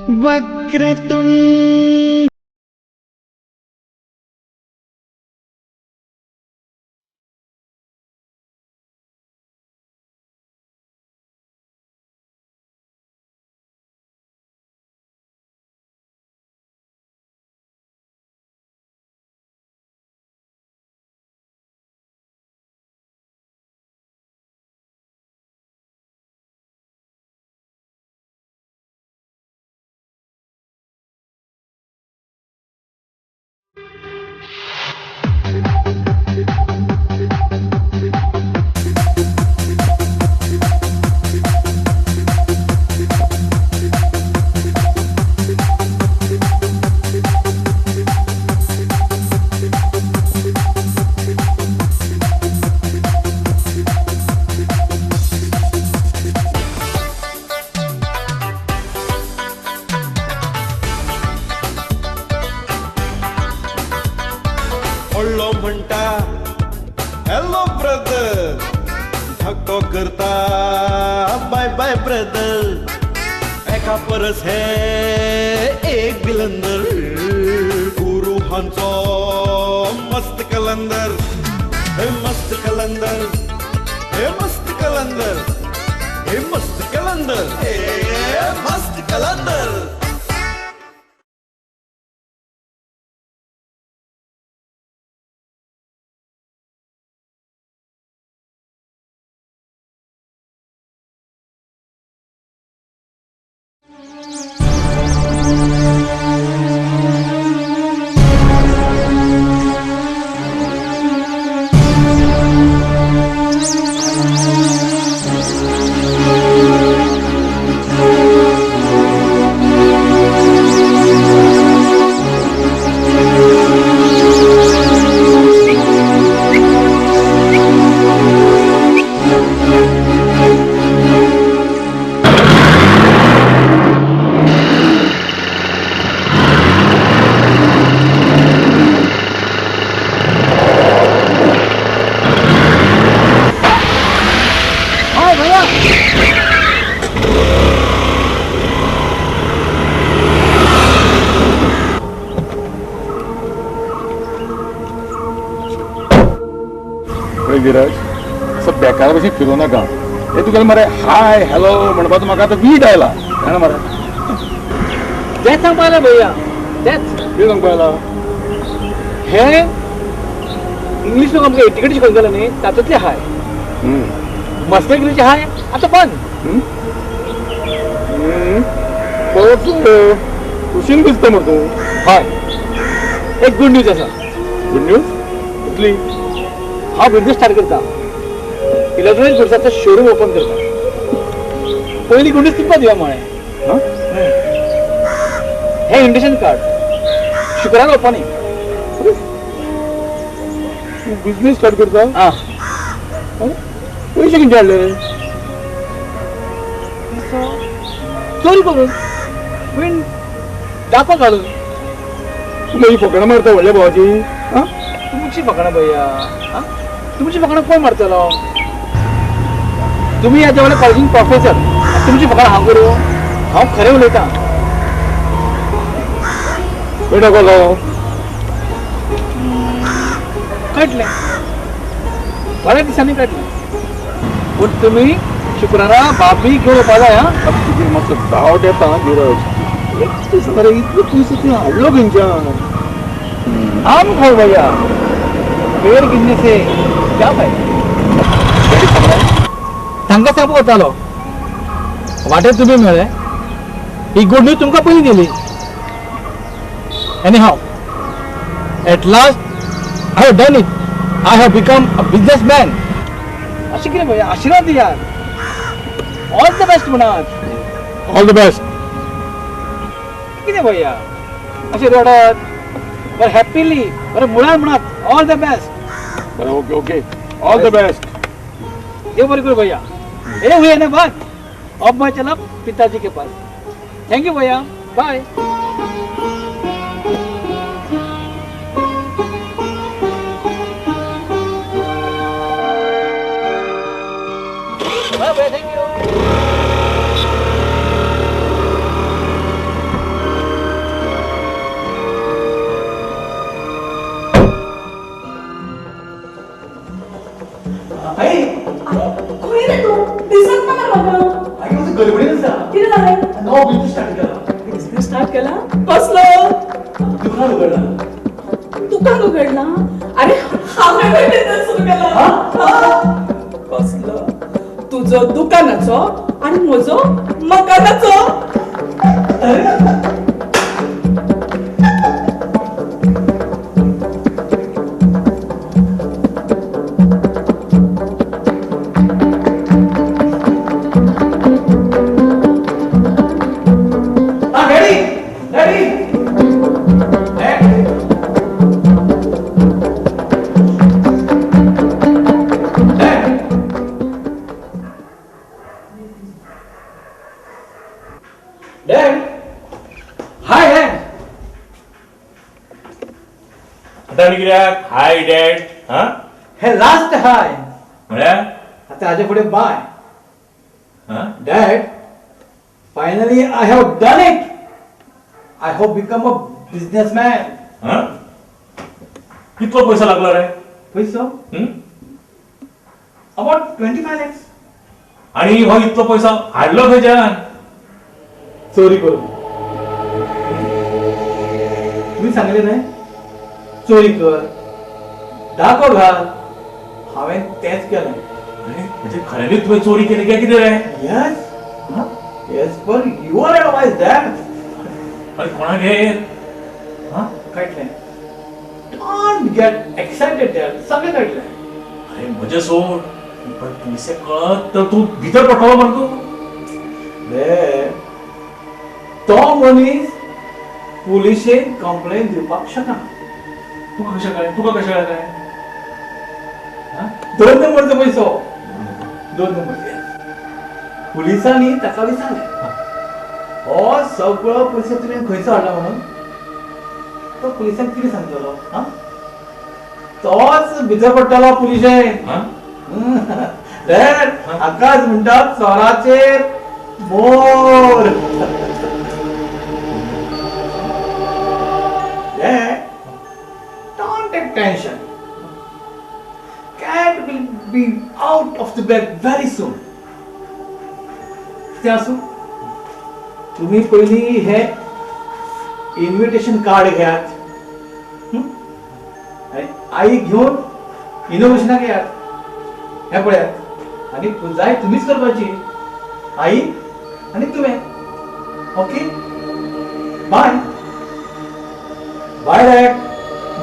वक्रतुंड। व्हडलो म्हणटा hello brother, धाकटो करता बाय बाय ब्रदर, एका परस हे एक बिलंदर, गुरू हांचो मस्त कलंदर, हे मस्त कलंदर, हे मस्त कलंदर, हे मस्त कलंदर, हे मस्त कलंदर। विराज असं बेकार भशेन फिरूं नाका. हे तुगेले मरे हाय हॅलो म्हणपाचो म्हाका आतां वीट आयला जाणा मरे. तेच सांगपा आयला भैया, तेच कितें सांगपा आयला? हे इंग्लीश लोक आमकां एटिकेट शिकयताले न्ही, तातूंतले हाय मस्करीचे हाय आतां बंद. बरोच खुशीन दिसता मरे तूं. हय, एक गुड न्यूज आसा. Good news? कसली? हांव बिजनेस स्टार्ट करता, इलेक्ट्रॉनिक गुड्साचो शोरूम ओपन करता. पयली गुड न्यूज तुमकां दिया म्हळें. हें इन्विटेशन कार्ड, शुक्रार ओपनिंग. तूं बिजनेस स्टार्ट करता? आं. पयशे खंयचे हाडले रे? चोरी करून, बीन दाखो घालून. तूं म्हजी फकाणां मारता व्हडल्या भावाची? आं, तुमची फकाणां भैया? आं, तुमची फकाणां कोण मारतलो? तुमी ह्या देवाल्या कॉलेजीन प्रोफेसर, तुमची फकाणां हांव करूं? हांव खरें उलयतां. बेटा कोलो कळटलें, थोड्या दिसांनी कळटलें. पूण तुमी शुक्रारा बाबी घेवन येवपा जाय. आं, तुजेर मातसो डावट येता धीरज. एक दीस मरे इतले पयशे तुवें हाडलो खंयच्यान? आम खाऊ भैया, पेड़ गिरने से क्या फायदा. तांकां सांगपाक वतालो, वाटेर तुमी मेळ्ळे, ही गुड न्यूज तुमकां पयलीं दिली. Anyhow, at last I have done it. I have become a businessman. अशें कितें भैया, आशिर्वाद दियात, ऑल the best म्हणात. All the best. कितें भैया अशें रडत, बरें हॅपिली, बरें मुळान म्हणात ऑल the best. बरें, okay okay, all the best. देव बरें करूं भैया. ए हुए ना बात, अब मैं चला पिताजी के पास. Thank you भैया, बाय. बाय भैया, thank you. स्टार्ट केला. कसलो? दुकान उघडला. दुकान उघडला? अरे हांवें बिझनेस सुरू केला. कसलो? तुजो दुकानाचो आनी म्हजो मकानाचो. हाय डॅड. हा हे लास्ट हाय म्हळ्यार आता हाजे फुडें bye. Dad, finally I have done it. I have become a businessman. कितलो पैसो लागलो रे? पैसो अबाउट 25 lakhs. आणि हो इतलो पैसो हाडलो खंयच्यान? चोरी करून. तुम्ही सांगले न्हय चोरी कर, दाखो घाल, हांवें तेंच केलें. म्हणजे खऱ्यांनीच तुवें चोरी केली काय कितें रे? Yes yes, for your advice dad. अरे कोणागेर? कळटलें. Don't get excited dad, सगळें कळटलें. अरे म्हजें सोड, पण पुलिसेक कळत तर तूं भितर पडटलो मरे तूं. डॅड, तो मनीस पुलिशेन कंप्लेन दिवपाक शकना. तुका कशें कळ्ळें? तुका कशें कळ्ळें? 2 नंबरचो पैसो. 2 नंबर. पुलिसांनी ताका विचारलें, हो सगळो पयसो तुवें खंयचो हाडला म्हणून. तो पुलिसांक कितें सांगतलो? तोच भितर पडटलो पुलिशेन. डॅड, हाकाच म्हणटात चोराचेर मोर. Tension. Cat will be out of the bag very soon. कितें आसूं, तुम्ही पयलीं हे इन्विटेशन कार्ड घेयात आनी आई घेवन इनोव्हेशनाक येयात. हें पळयात, आनी पुजाय तुमीच करपाची, आई आनी तुवें. Okay, bye bye dad,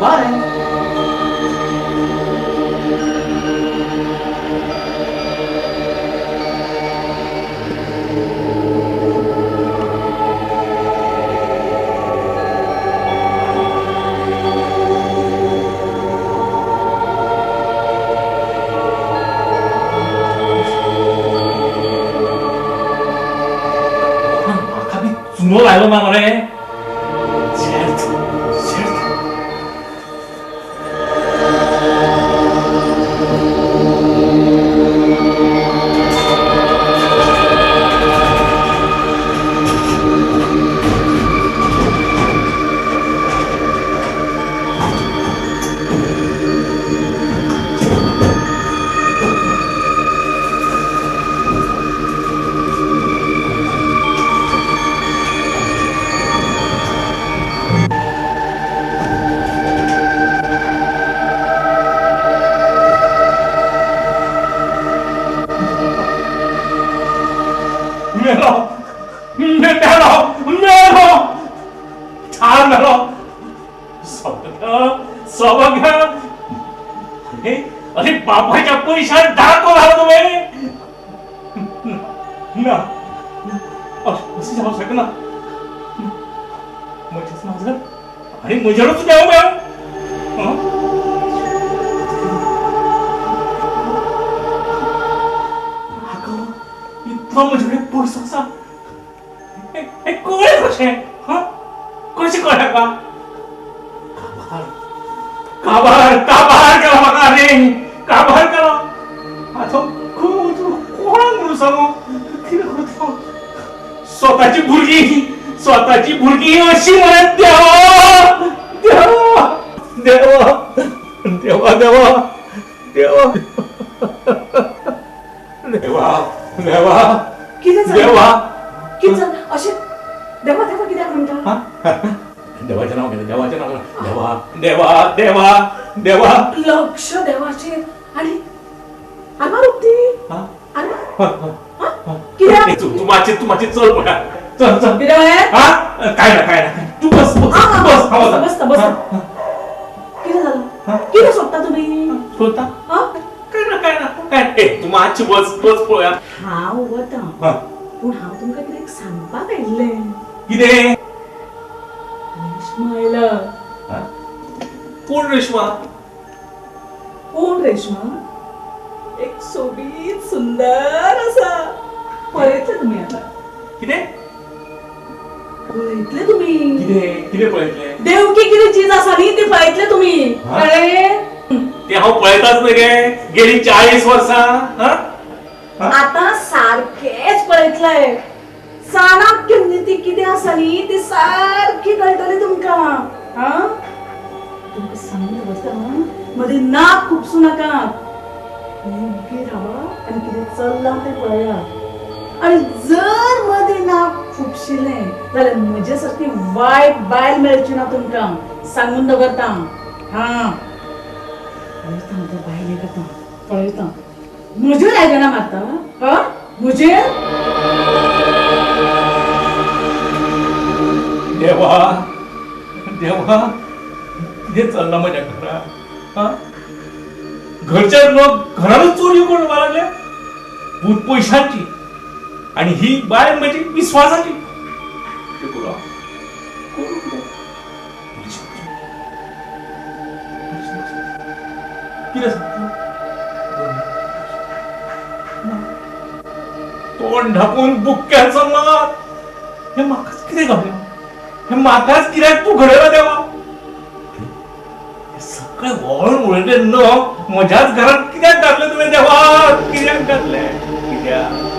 bye. म्हाका बी चुनो लायलो ना मरे. अरे बापाच्या पैशात धाको घाला तुवें. ना अशें जावंक शकना. म्हजेंच नाव आनी म्हजेरूच देंव मेळ. इतलो म्हजे कडेन पयसो आसा हें कळ्ळें कशें? कशें कळ्ळें हाका? काबार काबार केला म्हाका रे, काबार केला. आतां कोणाक म्हणून सांगू कितें करतलो? स्वताची भुरगीं, स्वताची भुरगीं अशी म्हणत देवा देवा देवा देवा देवा देवा देवा देवा कितें देवा कितें अशें देवा देवा कित्याक म्हणटा? देवाचें नांव घेता, देवाचें नांव घेता. देवा देवा देवा देवा, लक्ष देवाचेर. आनी आरमार उक्ती? कित्याक? तूं मातशी, तूं मातशी चल पळया. चल चल. कितें? काय ना काय ना, तूं बस बस बस. बसता बसता. कितें जालां? कितें सोदता तुमी? सोदता काय ना काय ना काय. तूं मातशी बस बस पळया. हांव वता, पूण हांव तुमकां कितें सांगपाक आयिल्लें. कितें? रेश्मा आयला. कोण रेश्मा? कोण रेश्मा? एक सोबीत सुंदर आसा. पळयतले तुमी आतां. कितें पळयतले तुमी? कितें कितें पळयतले? देवकी कितें चीज आसा न्ही ती पळयतले तुमी. कळ्ळें? ते हांव पळयताच न्ही गे गेली 40 वर्सां. आतां सारकेंच पळयतले. चाणक्य नीती कितें आसा न्ही ती सारकी कळटली तुमकां. हां, तुमकां सांगून दवरता, मदीं नाक खुपसूं नाका. मुगी रावा आनी कितें चल्लां तें पळयात. आनी जर मदीं नाक खुपशिलें जाल्यार म्हजे सारकी वायट बायल मेळची ना तुमकां, सांगून दवरता. हां, पळयता हांव त्या बायलेक आतां, पळयता. म्हजेर आयदनां मारता? हां, म्हजेर? देवा देवा, कितें चल्लां म्हज्या घरा? हां, घरचे लोक घरानूच चोरयो करून लागले. भूत पयशांची आनी ही बायल म्हजी विस्वासाची. कितें सांगता? तोंड ढाकून बुक्क्याचो मार. हें म्हाकाच कितें घालूं? हें म्हाकाच कित्याक तूं घडयला देवा? सगळे वळून उडयले न म्हज्याच घरात कित्याक घातले तुवें देवा? कित्याक घातले? कित्याक?